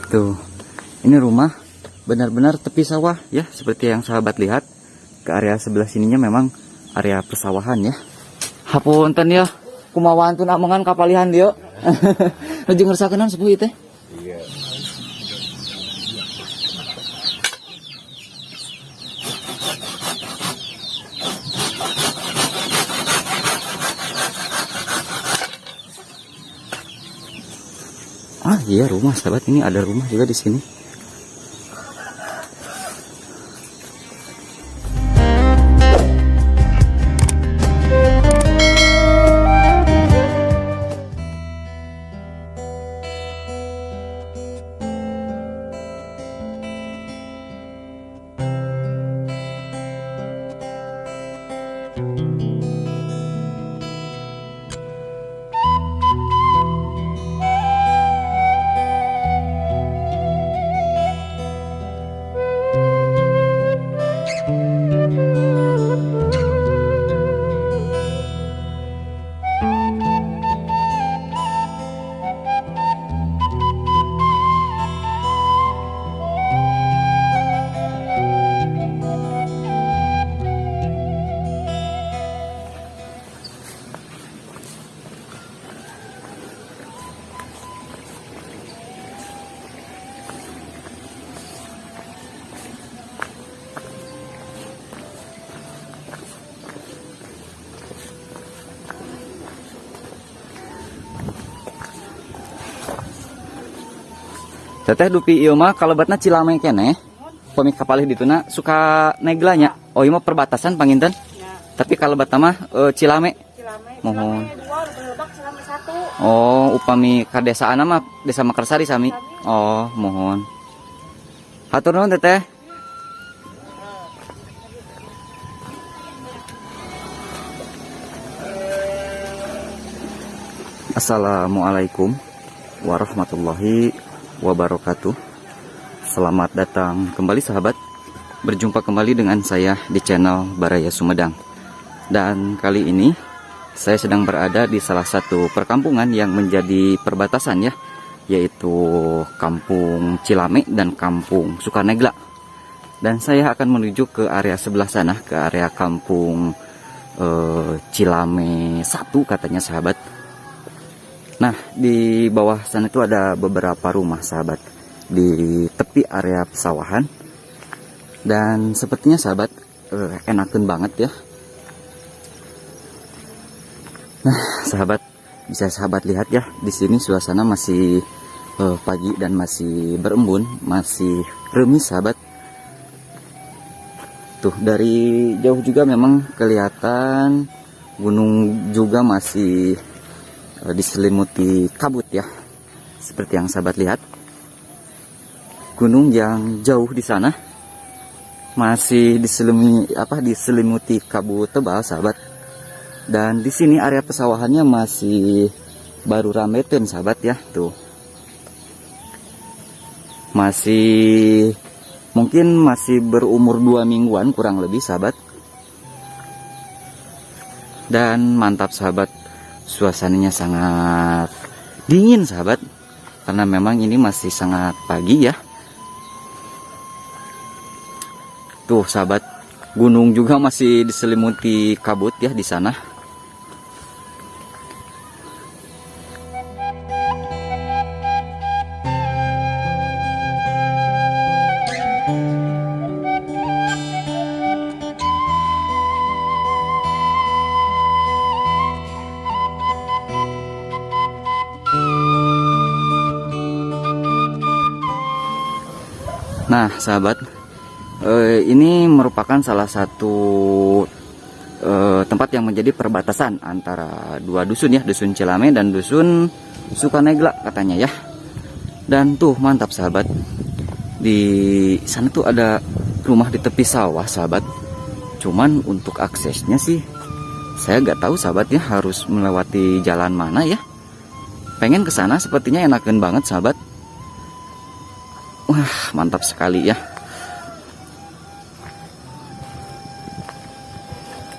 Tuh, ini rumah benar-benar tepi sawah ya, seperti yang sahabat lihat. Ke area sebelah sininya memang area persawahan ya. Hapunten ya, kumaha wantun amengan kapalihan dieu. Nuju ngersakeun sepuh ieu teh. Iya. Ah iya, rumah sahabat, ini ada rumah juga di sini. Teteh dupi ieu mah kalebatna Cilame keneh. Pami kapalih dituna suka neglanya. Oh ieu mah perbatasan panginten. Tapi kalebatna mah Cilame. Cilame. Mohon. Cilame 2, Lebak Cilame 1. Oh, upami kadesaanna mah Desa Mekarsari sami. Oh, mohon. Hatur nuhun teteh. Assalamualaikum warahmatullahi wabarakatuh. Selamat datang kembali sahabat. Berjumpa kembali dengan saya di channel Baraya Sumedang. Dan kali ini saya sedang berada di salah satu perkampungan yang menjadi perbatasan ya, yaitu Kampung Cilame dan Kampung Sukanegla. Dan saya akan menuju ke area sebelah sana, ke area Kampung Cilame 1 katanya sahabat. Nah, di bawah sana itu ada beberapa rumah sahabat di tepi area pesawahan. Dan sepertinya sahabat enakan banget ya. Nah, sahabat, bisa sahabat lihat ya, di sini suasana masih pagi dan masih berembun, masih remis sahabat. Tuh, dari jauh juga memang kelihatan gunung juga masih diselimuti kabut ya, seperti yang sahabat lihat. Gunung yang jauh di sana masih diselimuti kabut tebal sahabat. Dan di sini area pesawahannya masih baru rametin sahabat ya, tuh. Masih mungkin masih berumur 2 mingguan kurang lebih sahabat. Dan mantap sahabat. Suasananya sangat dingin sahabat, karena memang ini masih sangat pagi ya. Tuh sahabat, gunung juga masih diselimuti kabut ya di sana. Nah sahabat, ini merupakan salah satu tempat yang menjadi perbatasan antara dua dusun ya, Dusun Cilame dan Dusun Sukanegla katanya ya. Dan tuh mantap sahabat, di sana tuh ada rumah di tepi sawah sahabat. Cuman untuk aksesnya sih saya nggak tahu sahabat ya, harus melewati jalan mana ya. Pengen ke sana sepertinya enakan banget sahabat. Wah, mantap sekali ya.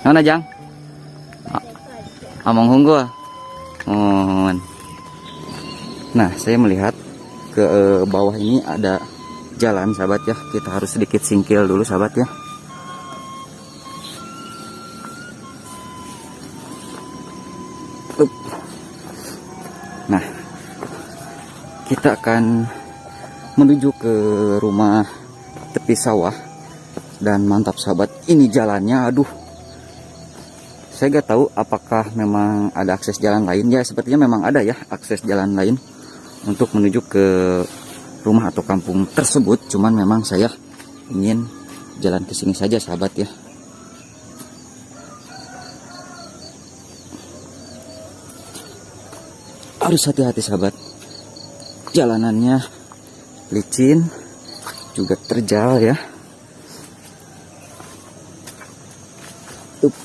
Mana Jang? Among hunggul. Mohon. Nah, saya melihat Ke bawah ini ada jalan sahabat ya. Kita harus sedikit singkil dulu sahabat ya. Nah, kita akan menuju ke rumah tepi sawah. Dan mantap sahabat, ini jalannya, aduh. Saya gak tahu apakah memang ada akses jalan lain ya. Sepertinya memang ada ya akses jalan lain untuk menuju ke rumah atau kampung tersebut. Cuman memang saya ingin jalan ke sini saja sahabat ya. Harus hati-hati sahabat, jalanannya licin juga terjal ya. Up.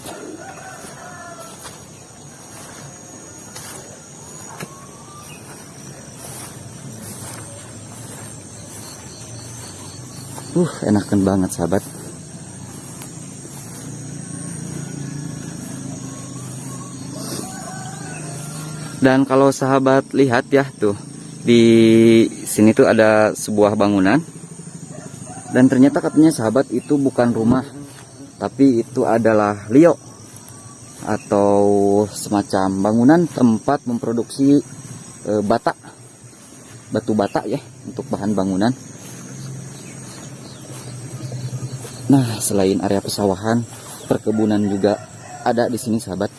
Enakan banget sahabat. Dan kalau sahabat lihat ya tuh, di sini tuh ada sebuah bangunan. Dan ternyata katanya sahabat itu bukan rumah, tapi itu adalah lio atau semacam bangunan tempat memproduksi bata, batu bata ya, untuk bahan bangunan. Nah, selain area pesawahan, perkebunan juga ada di sini sahabat.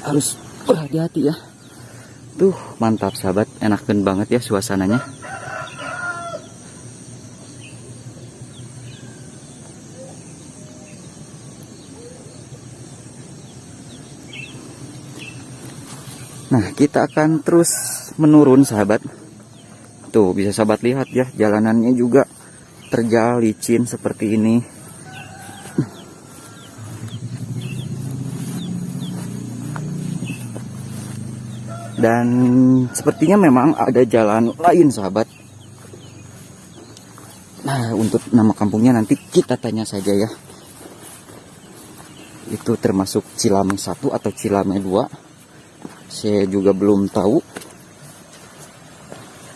Harus berhati-hati ya. Tuh, mantap sahabat, enakan banget ya suasananya. Nah, kita akan terus menurun sahabat. Tuh, bisa sahabat lihat ya, jalanannya juga terjal licin seperti ini. Dan sepertinya memang ada jalan lain sahabat. Nah, untuk nama kampungnya nanti kita tanya saja ya. Itu termasuk Cilame 1 atau Cilame 2. Saya juga belum tahu.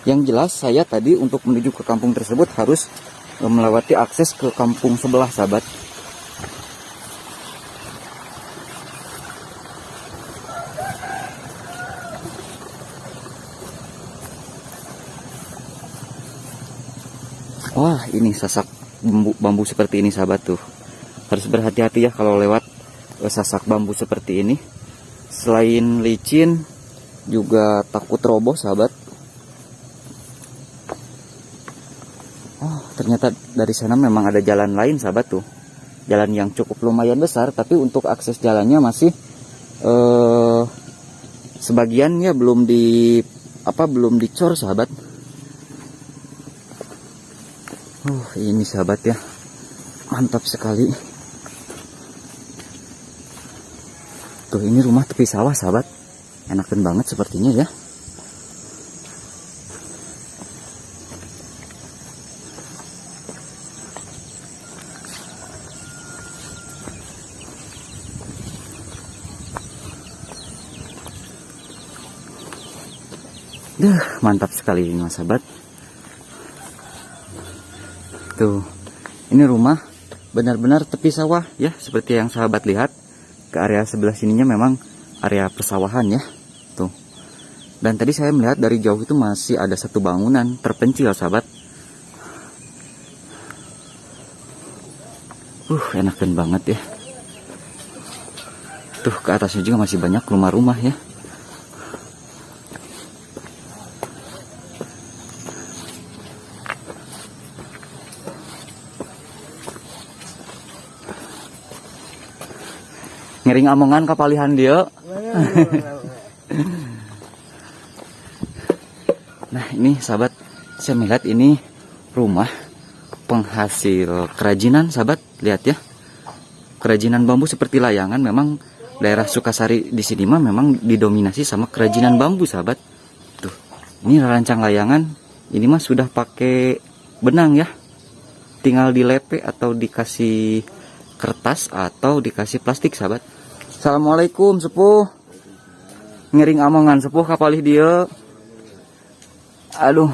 Yang jelas saya tadi untuk menuju ke kampung tersebut harus melewati akses ke kampung sebelah sahabat. Wah, ini sasak bambu seperti ini sahabat tuh. Harus berhati-hati ya kalau lewat sasak bambu seperti ini. Selain licin juga takut roboh sahabat. Oh, ternyata dari sana memang ada jalan lain sahabat tuh. Jalan yang cukup lumayan besar, tapi untuk akses jalannya masih sebagiannya belum dicor sahabat. Ini sahabat ya, mantap sekali. Tuh, ini rumah tepi sawah sahabat, enakan banget sepertinya ya. Duh, mantap sekali ini mas sahabat. Tuh, ini rumah benar-benar tepi sawah ya, seperti yang sahabat lihat. Ke area sebelah sininya memang area persawahan ya. Tuh. Dan tadi saya melihat dari jauh itu masih ada satu bangunan terpencil sahabat. Enakan banget ya. Tuh, ke atasnya juga masih banyak rumah-rumah ya. Ngiring amongan kapalihan dia. Nah, ini sahabat, saya melihat ini rumah penghasil kerajinan sahabat, lihat ya. Kerajinan bambu seperti layangan. Memang daerah Sukasari di sini mah memang didominasi sama kerajinan bambu sahabat. Tuh, ini rancang layangan, ini mah sudah pakai benang ya. Tinggal dilepe atau dikasih kertas atau dikasih plastik sahabat. Assalamualaikum sepuh. Ngiring amongan sepuh kapalih dia. Aduh.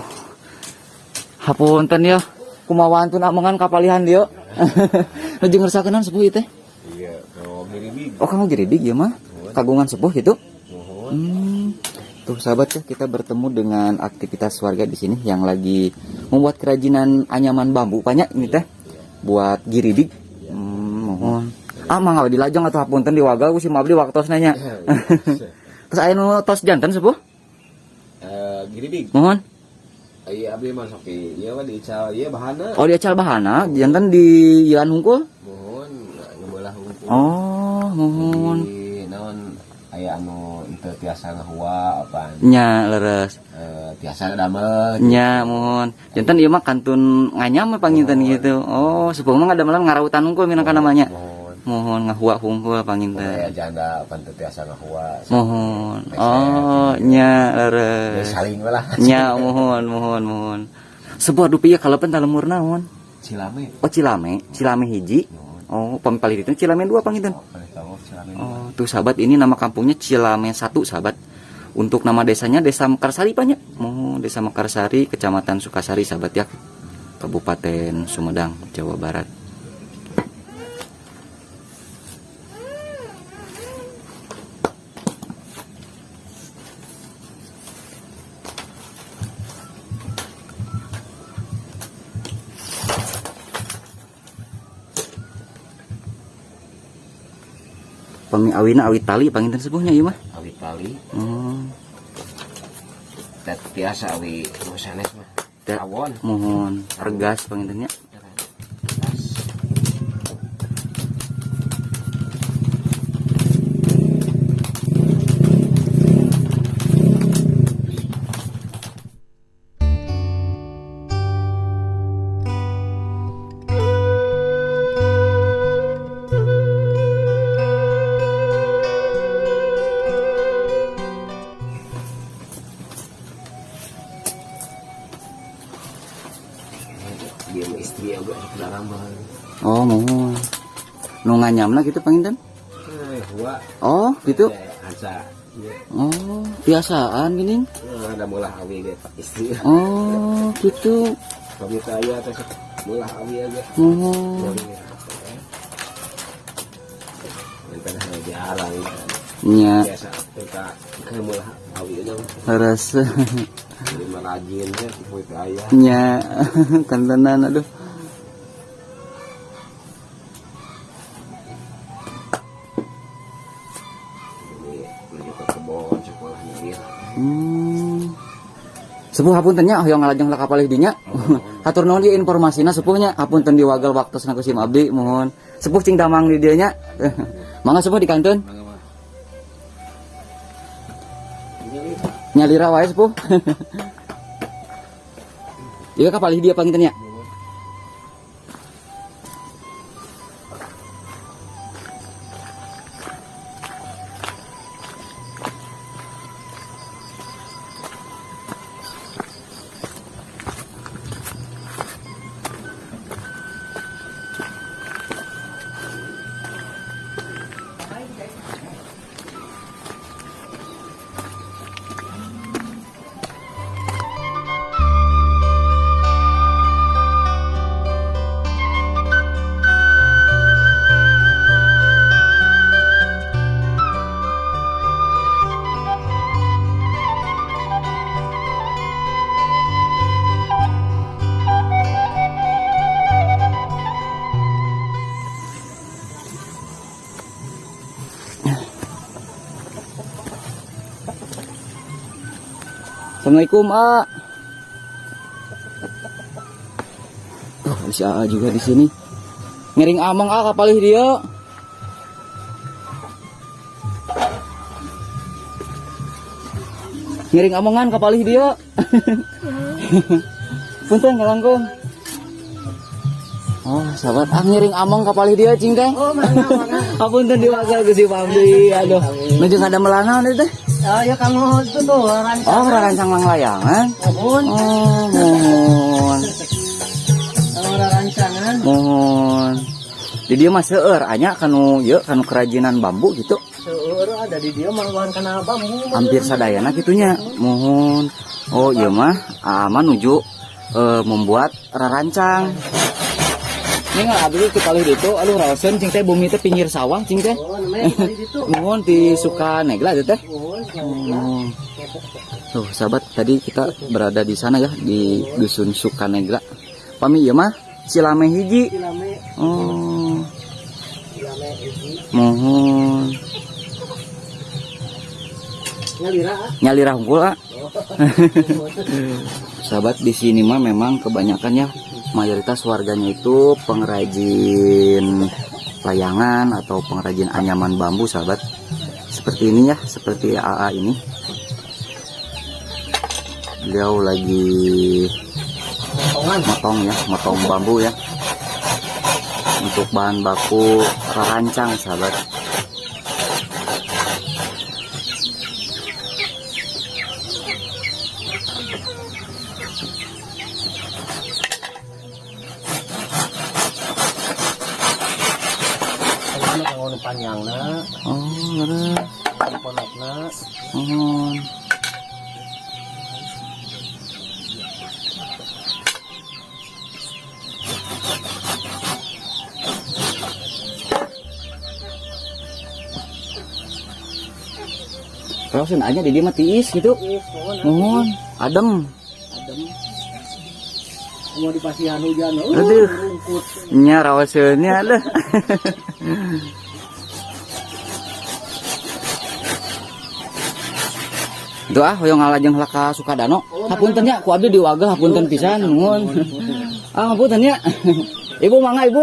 Hapunten ya. Kumaha wantun amongan kapalihan dia. Nuju ngersakeun sepuh ieu teh? Iya, kanggo giridig. Oh, kanggo giridig ieu mah. Kagungan sepuh gitu. Tuh sahabat ya, kita bertemu dengan aktivitas warga di sini yang lagi membuat kerajinan anyaman bambu banyak ini teh. Buat giridig. Mohon. Ah, mangga dilajeng atuh hapunten diwagal ku si Mabdi waktosna nya. Terus aya nu tos janten sepuh? Giridig. Mohon. Iya, abdi mah sok ieu mah diical ieu bahana. Oh, diical bahana, janten di jalan hungkul? Mohon, ngeubelah hungkul. Oh, mohon. Jadi naon aya anu teu tiasa ngahua apaan? Nya, leres. Tiasa damel. Nya, mohon. Janten ieu mah kantun nganyam panginten gitu. Oh, sepuh mah ngadamelan ngarawutan hungkul minangka namanya. Mohon ngahua hungkul panginten. Aya janda pan teu tiasa ngahua. Mohon. Oh, nya leres. Saling we lah. Nya, mohon, mohon, mohon. Sepuh dupi ieu kalepen ta lemur naon? Cilame. Oh, Cilame, Cilame hiji. Oh, pami palih ditu Cilame 2 panginten. Oh, tuh sahabat, ini nama kampungnya Cilame 1 sahabat. Untuk nama desanya Desa Mekarsari banyak. Oh, Desa Mekarsari, Kecamatan Sukasari sahabat ya. Kabupaten Sumedang, Jawa Barat. Pami awina awi tali panginten sepuhnya ieu mah. Awi tali. Oh. Dat biasa awi nu sanes mah. Awon. Mohon regas pangintennya. Oh, mohon. Nu nganyamna gitu panginten? Oh, gitu. Oh, biasaan gini. Ada mulah awi ge istri. Oh, gitu. Kami taya teh mulah awi aja. Mohon. Jarang. Nya. Biasa kita ke mulah awi aja. Leres. Jadi rajin teh poe aya. Nya, kantenan aduh. Sepuh hapunten nya hoyong ngalajeng ka kapalih dinya. Hatur nuhun ieu informasina sepuhnya. Hapunten diwagal waktosna ku sim abdi mohon. Sepuh cing damang di dieu nya. Mangga sepuh dikantun. Nyalira wae sepuh. Ieu kapalih dieu panginten nya. Assalamualaikum, A. Oh, si AA juga di sini. Ngiring amang A kapalih dia. Ngiring amongan kapalih dia. Punten kalangkung. Oh, sahabat, ah ngiring among kapalih dia cing teh. Oh, mangga mangga. Apunten diwagal ku si Pamdi. Aduh, nuju ngadamelan naon teh? Oh, ya kamu itu tuh rancang. Oh, rancang langlayangan. Mohon. Oh, mohon. Rancangan. Mohon. Di dieu mah seueur anya kanu ieu kanu kerajinan bambu gitu. Seueur ada di dieu mah bahan kana bambu. Hampir sadayana kitunya. Mohon. Oh ieu mah ama nuju membuat rarancang. Ini nggak abdi ti palih ditu, aduh raoseun cing teh bumi teh pinggir sawah cing teh. Oh, namanya palih ditu. Mohon di Sukanegla itu teh. Mohon. Tuh sahabat, tadi kita berada di sana ya, di dusun Sukanegla. Pami ieu mah Cilame hiji. Cilame. Oh. Cilame hiji. Mohon. Nyalira. Nyalira hungkul, ah. Sahabat, di sini mah memang kebanyakan ya mayoritas warganya itu pengrajin layangan atau pengrajin anyaman bambu sahabat. Seperti ini ya, seperti AA ini. Beliau lagi motong ya, motong bambu ya. Untuk bahan baku rancang sahabat. Panjangna. Oh, leres. Ponokna. Mohon. Raoseun aja di dieu mah tiis gitu. Mohon, adem. Adem. Mau dipasihan hujan. Aduh. Nya raoseunnya aduh. Doa hoyong ngalajeng heula ka Sukadano. Hapunten nya ku abdi diwagel hapunten pisan nuhun. Ah hapunten nya. Ibu mangga ibu.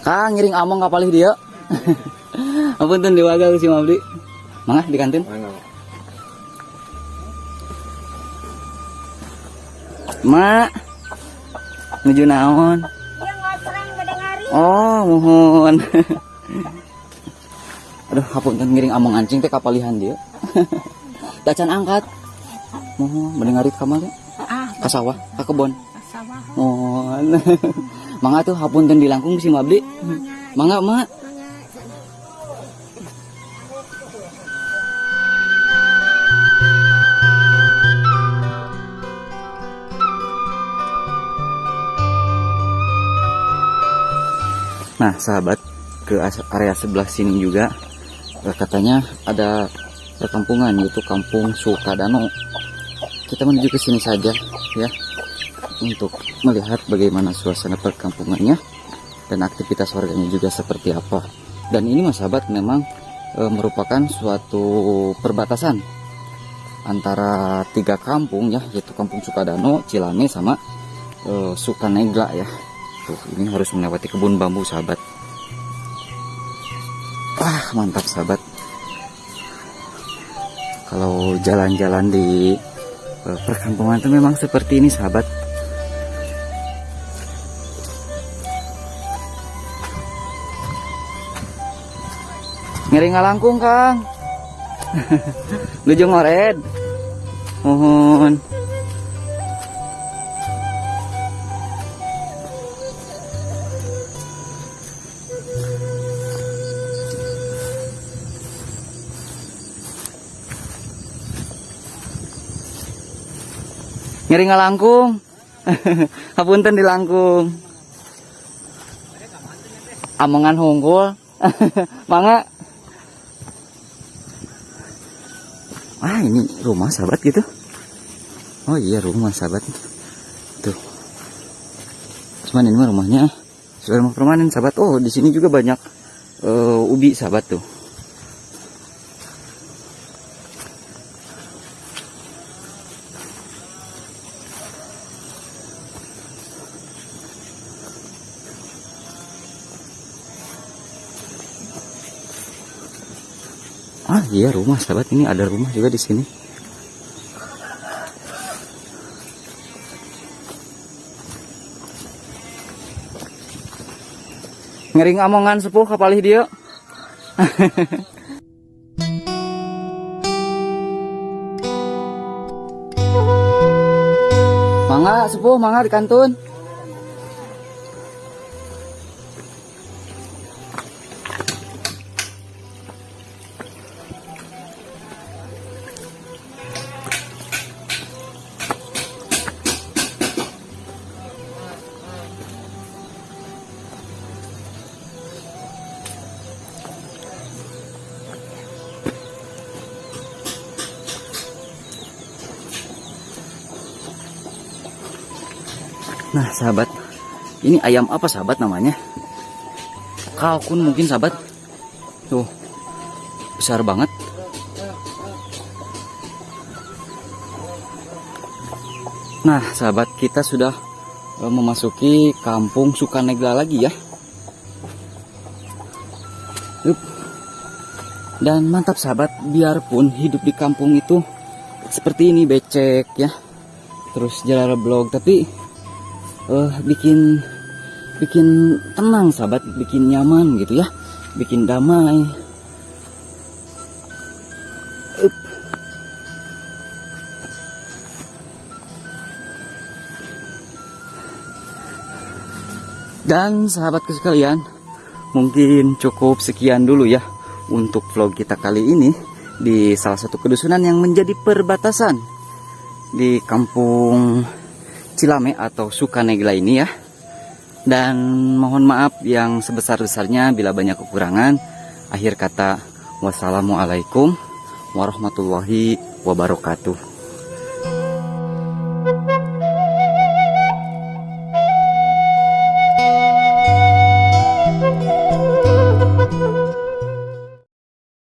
Kang ngiring among ka palih dieu. Hapunten diwagel si abdi. Mangga di kantin. Mak nuju naon? Oh, muhun. Aduh, hapunten ngiring among ancing teh kapalihan dieu. Dacan angkat. Muhun, mending ngarit ka mana? Ah, ka sawah, ka kebon. Ka sawah. Muhun. Mangga tuh hapunten dilangkung si abdi. Mangga, Mak. Nah, sahabat, ke area sebelah sini juga katanya ada perkampungan, yaitu Kampung Sukadano. Kita menuju ke sini saja ya, untuk melihat bagaimana suasana perkampungannya dan aktivitas warganya juga seperti apa. Dan ini mas sahabat memang merupakan suatu perbatasan antara tiga kampung ya, yaitu Kampung Sukadano, Cilame, sama Sukanegla ya. Tuh, ini harus melewati kebun bambu sahabat. Wah, mantap sahabat. Kalau jalan-jalan di perkampungan itu memang seperti ini sahabat. Ngiring ngalangkung Kang. Nuju ngored. Mohon. Ngiring ngalangkung. Hapunten dilangkung. Amongan hungkul. Mangga. Ah, ini rumah sahabat gitu. Oh iya, rumah sahabat. Tuh. Cuman ini mah rumahnya sudah rumah permanen sahabat. Oh, di sini juga banyak ubi sahabat tuh. Ah iya, rumah sahabat, ini ada rumah juga di sini. Ngering amongan sepuh kapalih dia. Mangga sepuh, mangga di kantun. Nah sahabat, ini ayam apa sahabat namanya? Kalkun mungkin sahabat. Tuh, besar banget. Nah sahabat, kita sudah memasuki kampung Sukanegla lagi ya. Yup. Dan mantap sahabat, biarpun hidup di kampung itu seperti ini becek ya, terus jalan blog, tapi bikin tenang sahabat, bikin nyaman gitu ya, bikin damai. Dan sahabatku sekalian, mungkin cukup sekian dulu ya untuk vlog kita kali ini di salah satu kedusunan yang menjadi perbatasan di kampung Cilame atau Sukanegla ini ya. Dan mohon maaf yang sebesar-besarnya bila banyak kekurangan. Akhir kata, wassalamualaikum warahmatullahi wabarakatuh.